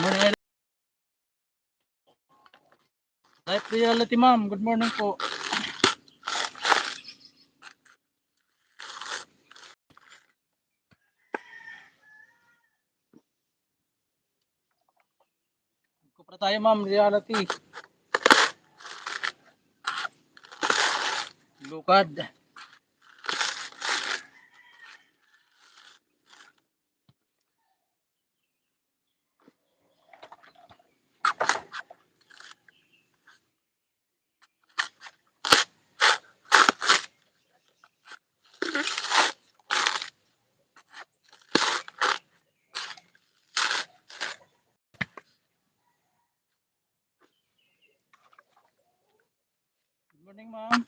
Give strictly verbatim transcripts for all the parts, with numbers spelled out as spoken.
Morning. Life Reality, ma'am. Good morning po. Kupra tayo, ma'am. Reality. Lukad. Good morning, ma'am.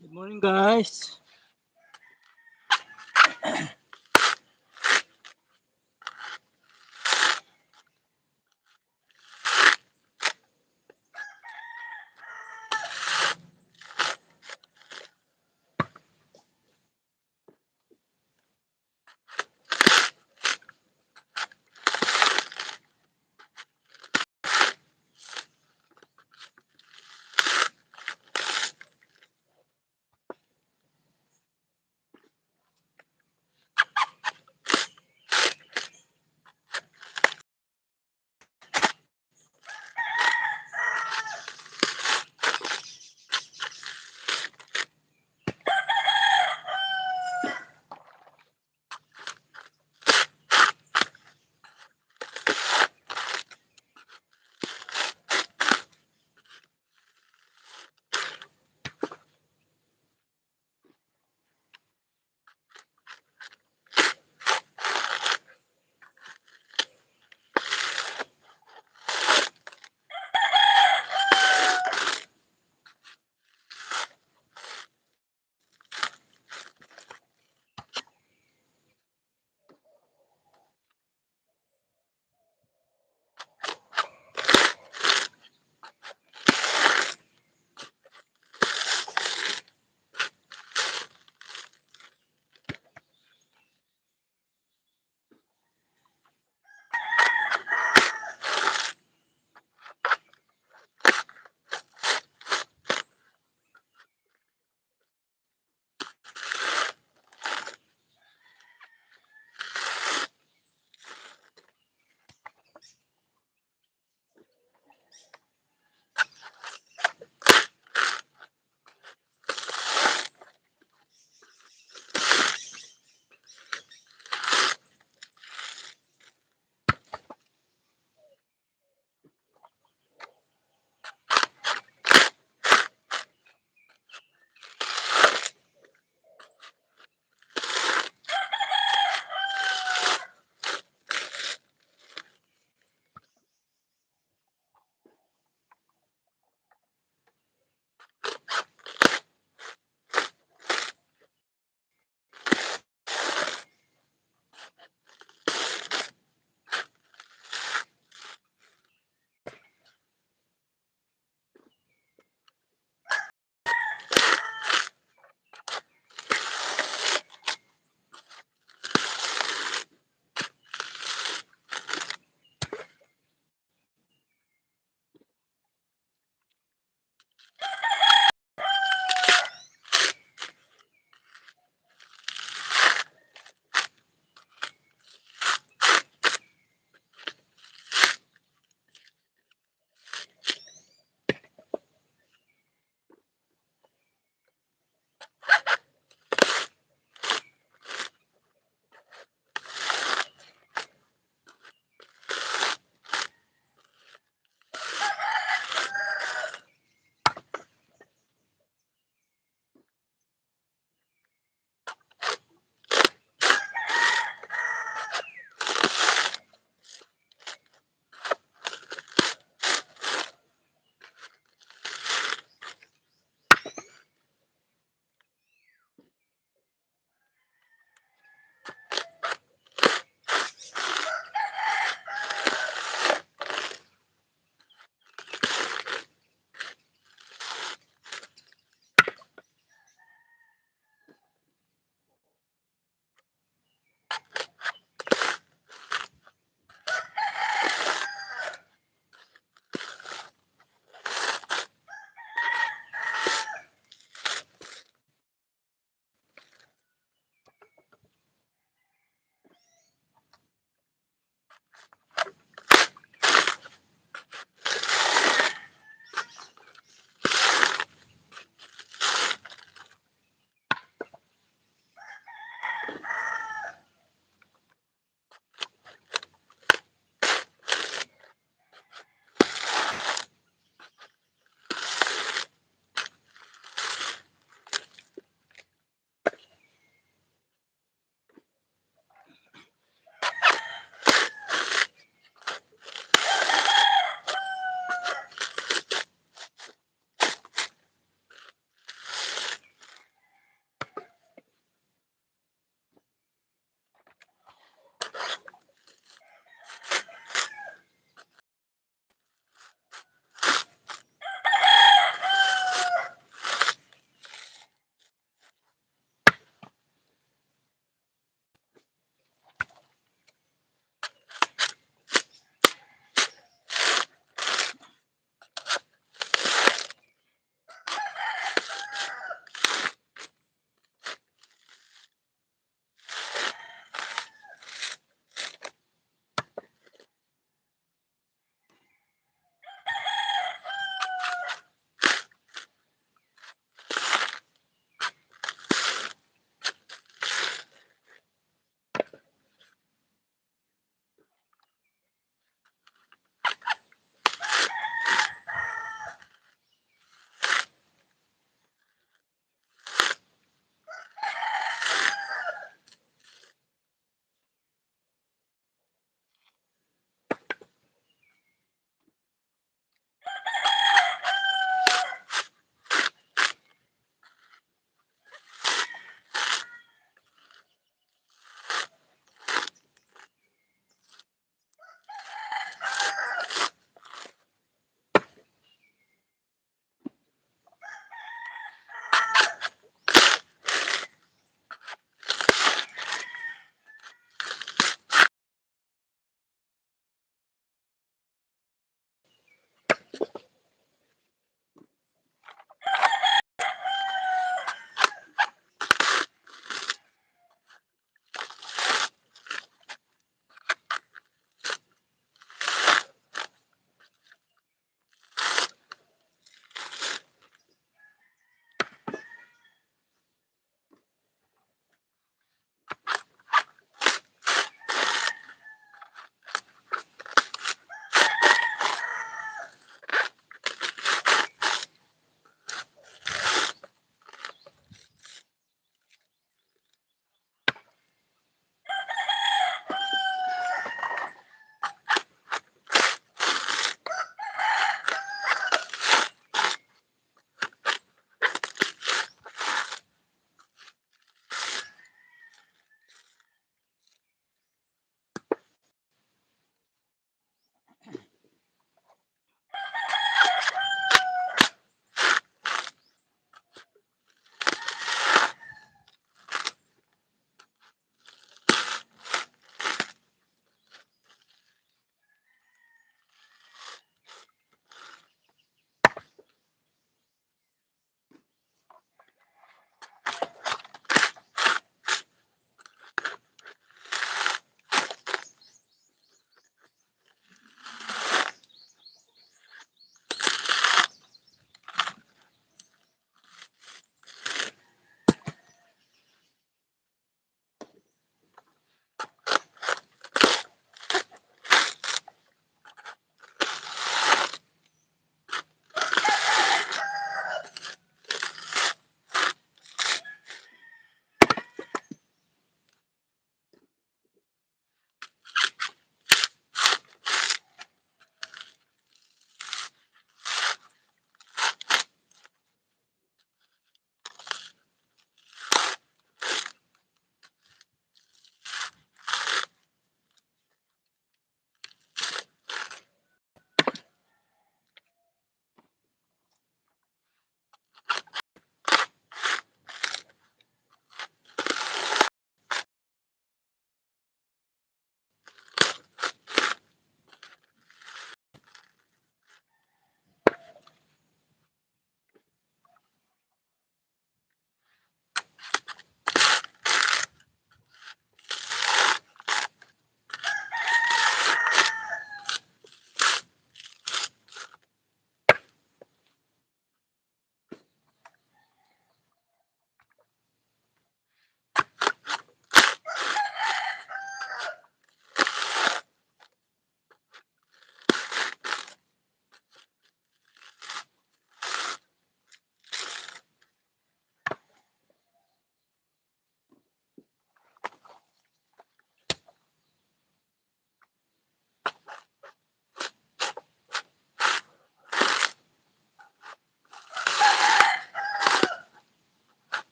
Good morning, guys.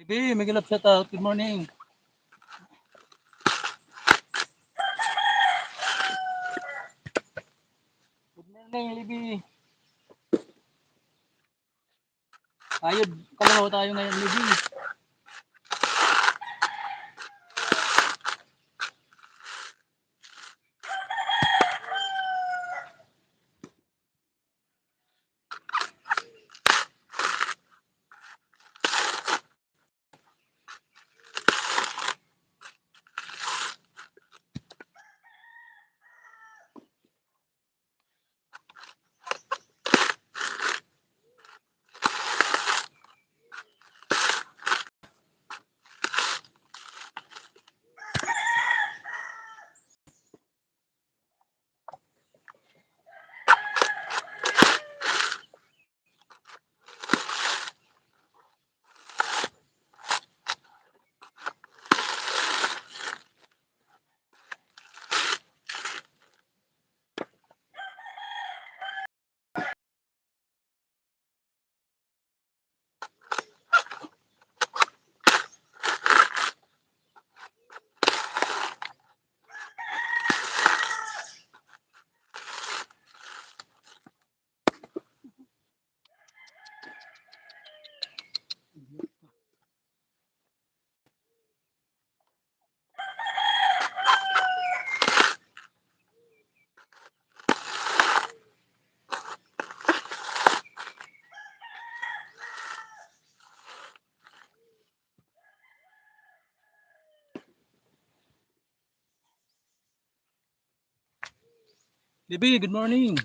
Libby, mega love shout out. Good morning. Good morning, Libby. Ayun, kalabaw tayo ngayon, Libby. Libby, good morning.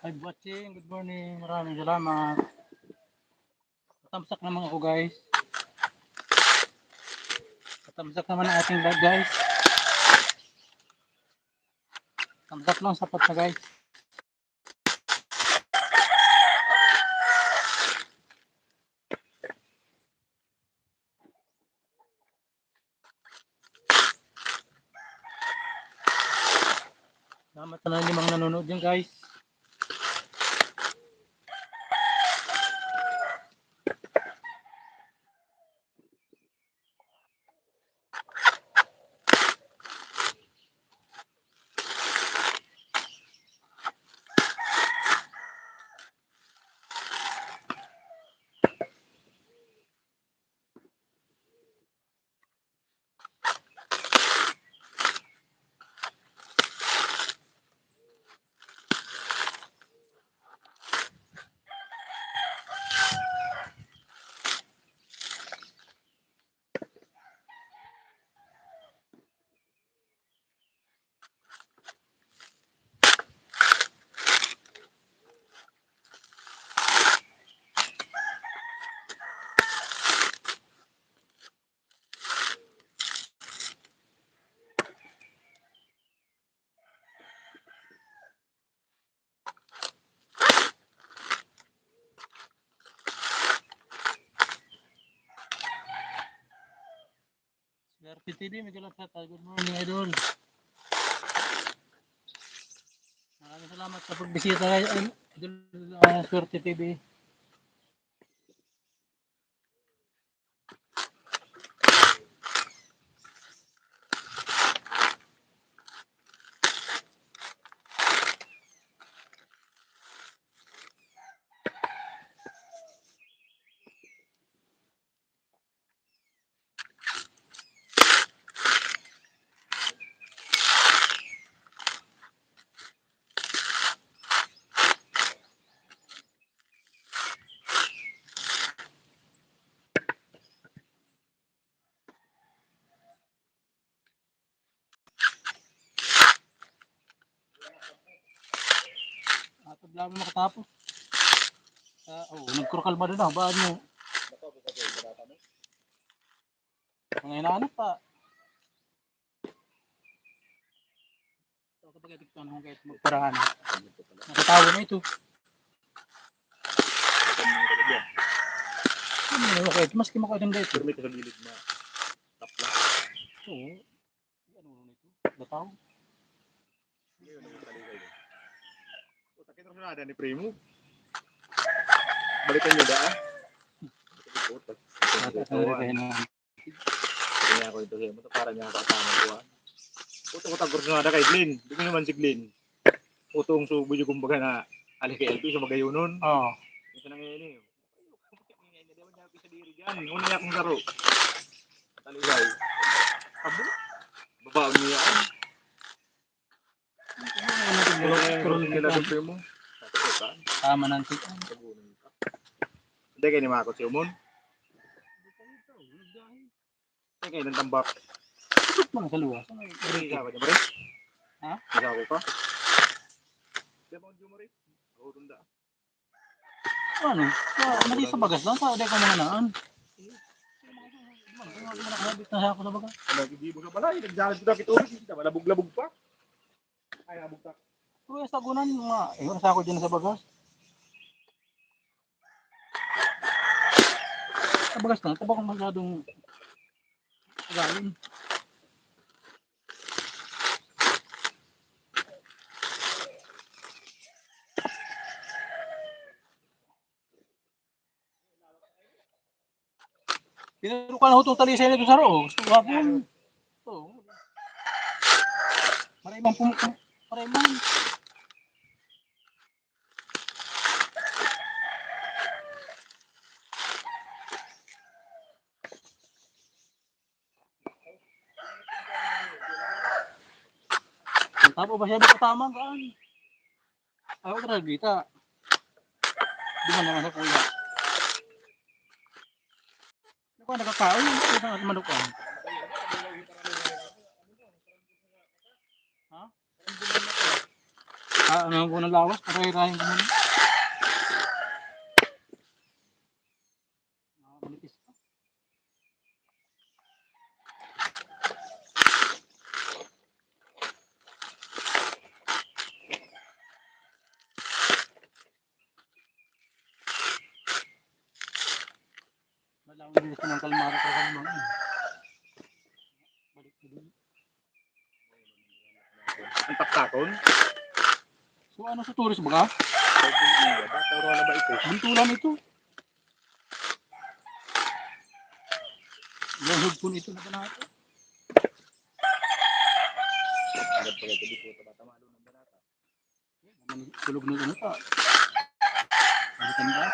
Live watching, good morning. Maraming salamat. Thumbs up naman ako, guys. Thumbs up naman ang ating live, guys. Thumbs up lang, sapat na, guys. Salamat sa limang nanonood dyan, guys. Swerte T V, may kalat sa tayo. Good morning, idol. Maraming salamat sa pagbisita, idol, ah, Swerte T V. Atod lang makatapos. Ah, oh, nagkurkal ba doon? Baan mo? Mga hinahanap pa. So, kapag ito, paano kung kahit magparahan? Nakatawa na ito. Ano na, okay. Maski makaidang dito. Pero may sa gilid na tapla. Oo. Ano na ito? Bataw. Yun, ang kaligay. Puta, kita mo na ni Primo. Balikan niyo da, ah. Puta. Ano rin kayo na? Kaya ako ito sa'yo. Ito para niya ako katama ko, ah. Puta, ko tagkor na da kay Glenn. Di ko naman si Glenn. Puta, ang subo yung kumbaga na ali kay L P sa Magayonon. Oo. Yung sa nangyayari, eh. Ngayon, di ba niya ako sa diri dyan. Una niya akong laro. Talisay. Abo. Babaon niya yan. Pero, pero, pero, nila gusto mo. Tama ng tika. Hindi kayo ni Mako si Umon. Hindi kayo ng tambak. Mga sa luwas. Hindi ka ba, Jomari? Ha? Hindi ako pa. Hindi ako, Jomari. Ako, tunda. Ano? Sa, mali sa bagas lang, sa, di ka manganaan. Ano, hindi mo na kahapit na ako sa bagas. Ano, hindi mo sa balay, nagjalan ko na kitubig, malabog-labog pa. Ay, nabugtak. Pero yung sagunan, mga, eh, wala sa ako dyan sa bagas. Sa bagas na, tabak masyadong lalim. Tinuro ka na ho itong talisay na ito sa roo. Gusto ko hapon. Oo. Maray mang pum-, pum-, maray mang. Ang tabo ba siya? Di ko tamang kaan. Ako talaga kita. Di man naman sa kuya. Ano ka nakakaon? Ano ka manok ka? Ha? Ah, ano ko na lawas, patay-rayan ko muna. Ah, manipis pa. Malaman din sa mga kalmara sa kalmang, eh. Balik ko dun. Ang taktakon? So, ano sa turis baga? Ay, hindi ba? Tawag na ba ito? Buntulan ito. Yung hugpon ito na ba natin? Agad pa kayo, hindi po ito matamalo ng banata. Tulog ng ano pa. Ano tanda?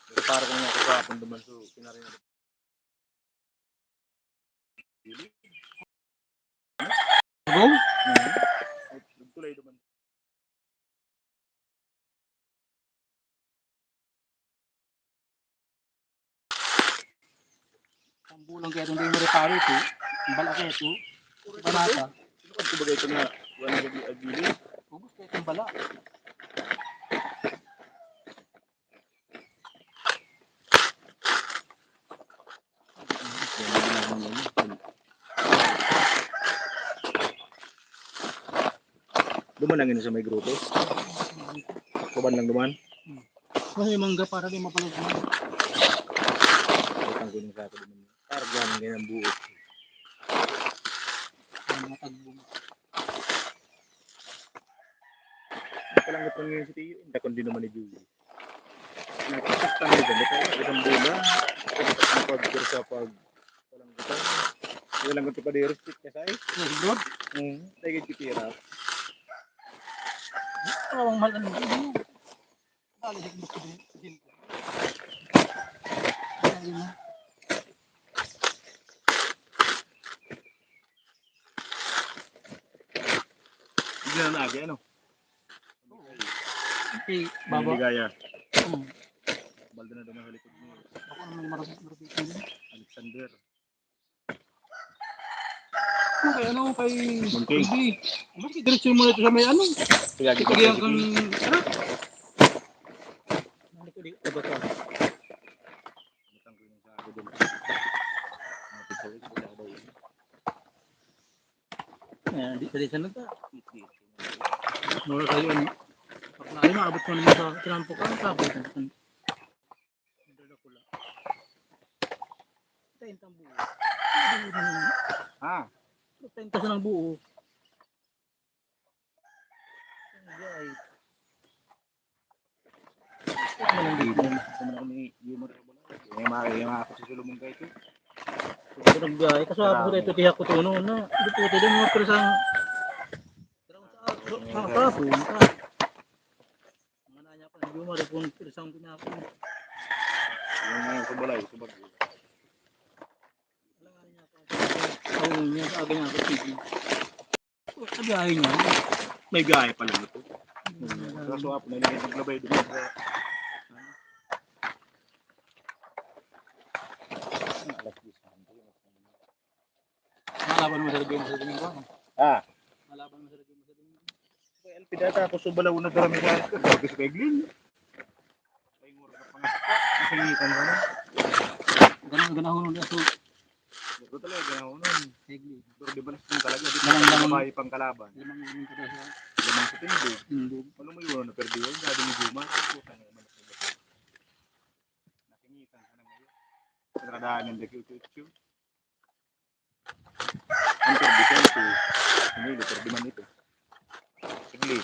Pero para kung ako sa akong duman, so, pinarin ako. Bro? Mhm. Tulay duman. Tambulan kaya itong di mo reparo ito. Ang bala kaya ito. Banata. Ano ka ito bagay ito na wala nag-agili? Ubus kaya itong bala. Duman lang yun sa may grupo. Kuban lang duman. Kasi yung mangga para di mapalag mo. Utang ko yung sako duman. Karga ng ganyan buo. Ang mga tagbong. Palang ito ngayon si Tiyo. Hindi kundi naman ni Julie. Nakikita mo dyan. Ito, isang bola. Ang pagkira sa pag-, walang gutang. Walang gutang pa dito, stick ka sa eh. Yes, bro. Hmm, tayo kitira. Tawang mahal ang gusto mo. Dali, gusto din. Din. Ayun na. Hindi na naagi, ano? Okay, baba. Ligaya. Hmm. Balda na duman sa likod ni Baka may marapit, marapit din. Alexander. Okay, ano, kay Munting. Hindi. Mas diretso mo ito sa may ano? Sige, sige, sige. Ano? Ano ko di, ano ba ito? Butang ko yung sa ako dun. Mapit sa ulo, wala daw yun. Ayan, di, di, sana ta. Mura kayo, ano? Pag na, maabot mo naman sa tinampok, ang tapos. Ang dadakula. Tayo ang buo. Ha? Tayo ang buo. Ay. Ano lang dito? Ano lang ni Yuma? Yung mga, yung mga ako sa Solomon kayo ito. Ito nagbiyahe. Kaso ako sa ito, tiyak ko ito, ano, na. Hindi po, ito yung mga presang. Pero sa, sa, sa, sa, sa, ang ano niya pa, Yuma, rin kung presang ko niya ako. Yung mga sa balay, sa bagay. Alam nga niya pa. Oo, niya, sa aga niya ako, sige. Sa biyahe niya. May biyahe pa lang ito. Hmm. Kaso nga po, nalilibig na ba yun? Alas diyes na. Malaban mo sa Domingo, sa Domingo, ano? Ah. Malaban mo sa Domingo, sa Domingo. Kaya alpida ta, ako sa balaw na dara may sa, sabi sa kay Glenn. Paingor ka pa nga. Masingitan ka na. Ganun, ganahon ulit ako. Ito talaga, ganahon. Sige. Pero di ba, nasa talaga, di ba, lamang, lamang, babae pang kalaban. Lamang, lamang ka sa lamang sa tindog. Tindog. Ano mo yun? Naperdi yun? Sabi ni Juma, putang ina, malas na ba? Nasingitan ka na ngayon. Pinaradahan yung daki, uchu-uchu. Ang perdi siya, ito. Hindi, perdi man ito. Sige.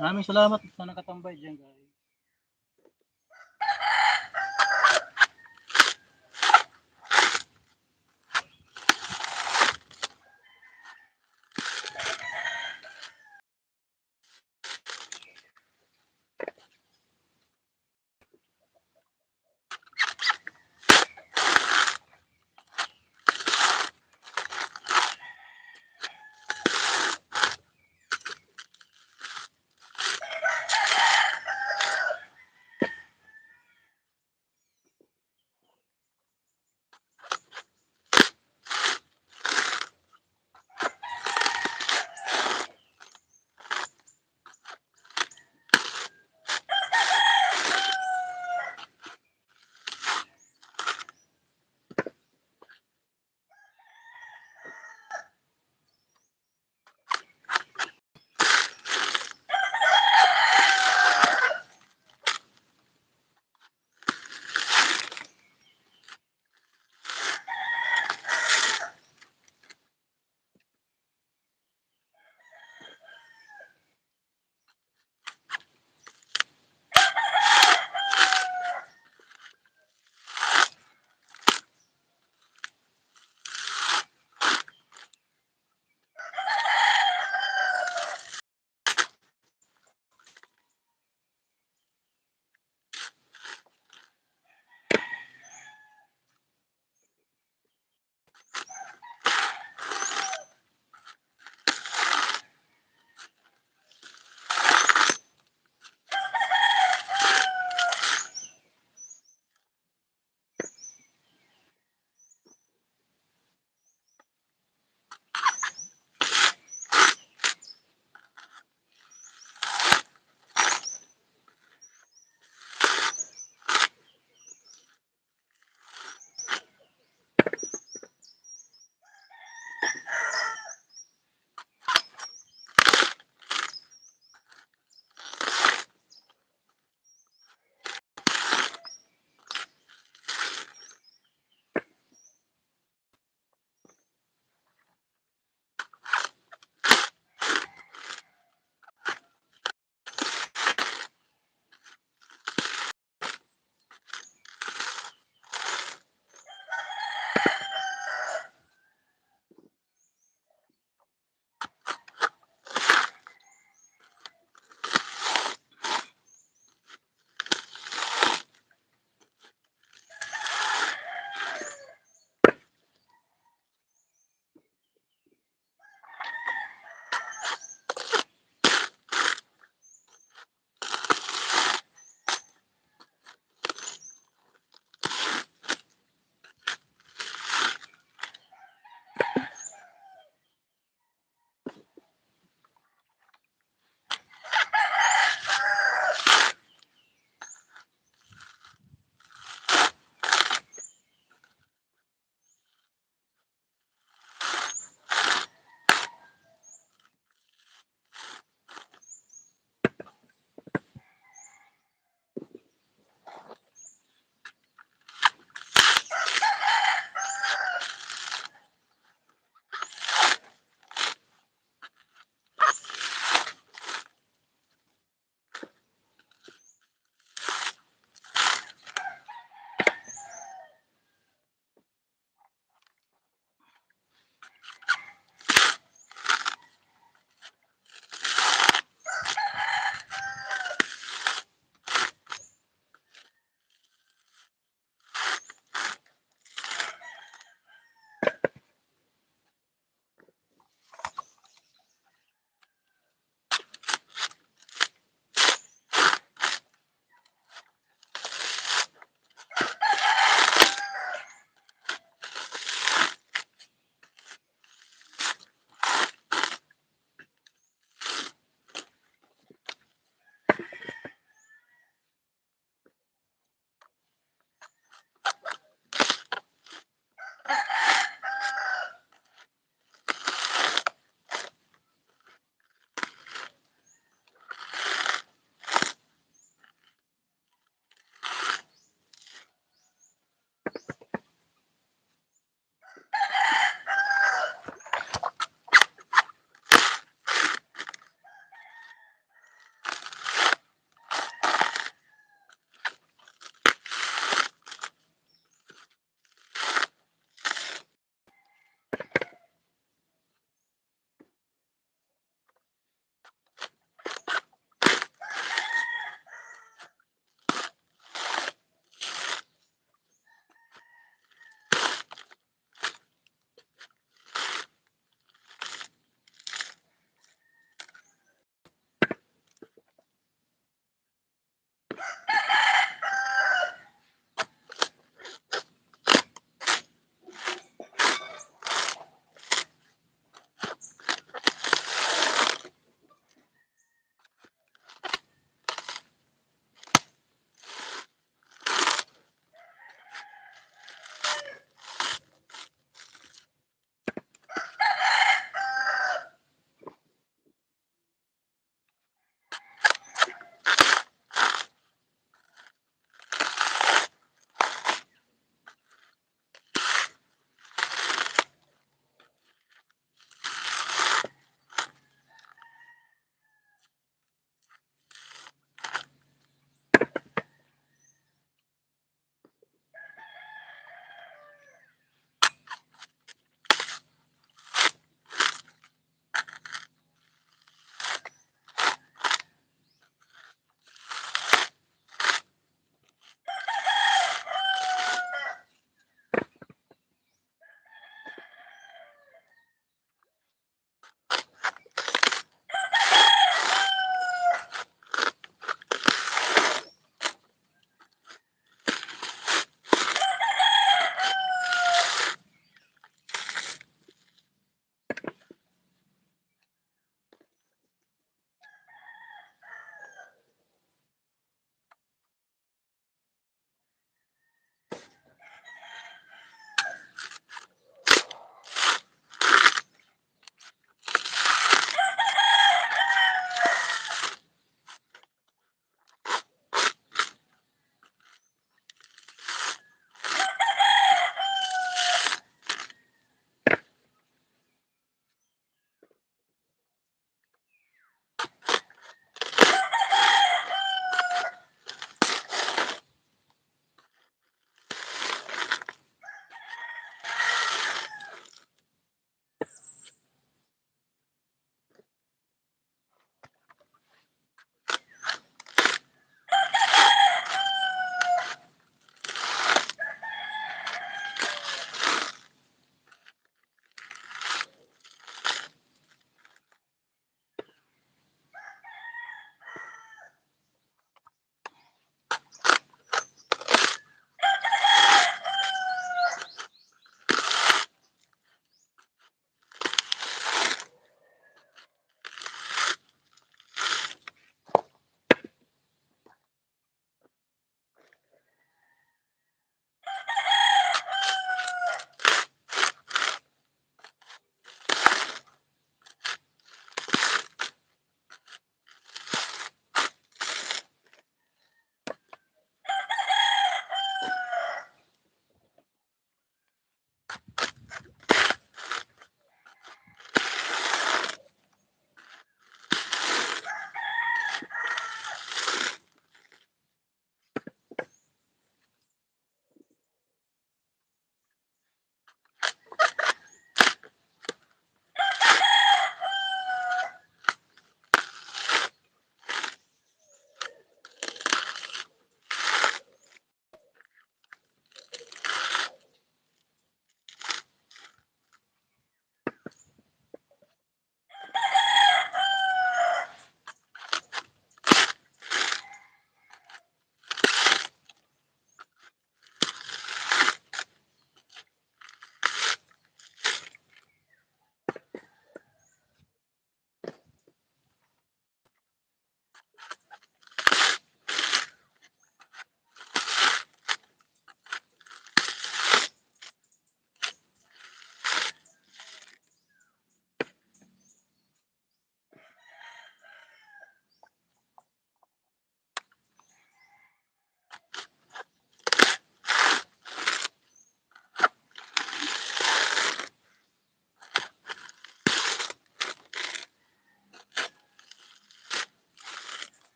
Maraming salamat sa nakatambay diyan, guys.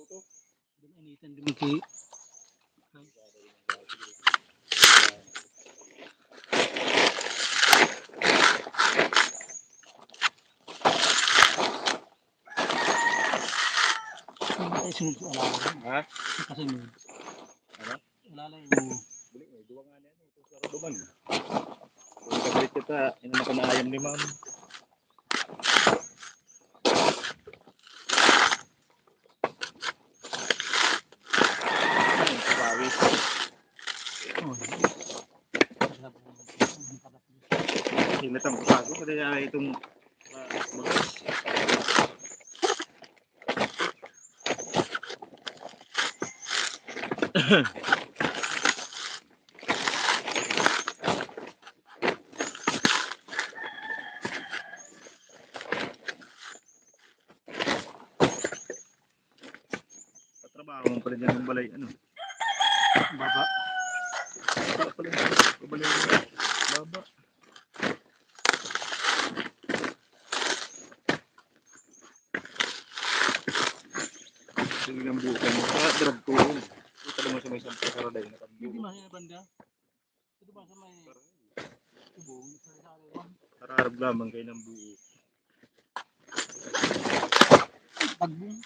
Di mainitan, di magki-, Ay, sunod ko, alala ko. Ha? Kasi may Ano? Alala yung Buli, may duwa nga niya. Ito sa Rodoman. Kung kabalik kita, ina na kanayang limam. Ay, pawis. Oh. Hinatang ko sa ako, kaya itong, ah, mga Patrabaho mo pala dyan ng balay, ano? Baba. Wala pala dyan. Balay mo. Baba. Sige lang buo ka mo. Sa drag ko yun. Ito naman sa may Santa Saraday na Hindi pagbuo. Masaya banda. Ito ba sa may Tubong? Sa, sa, Hararag lamang kayo ng buo. Pagbong.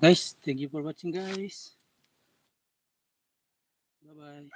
Guys, thank you for watching, guys. Bye-bye.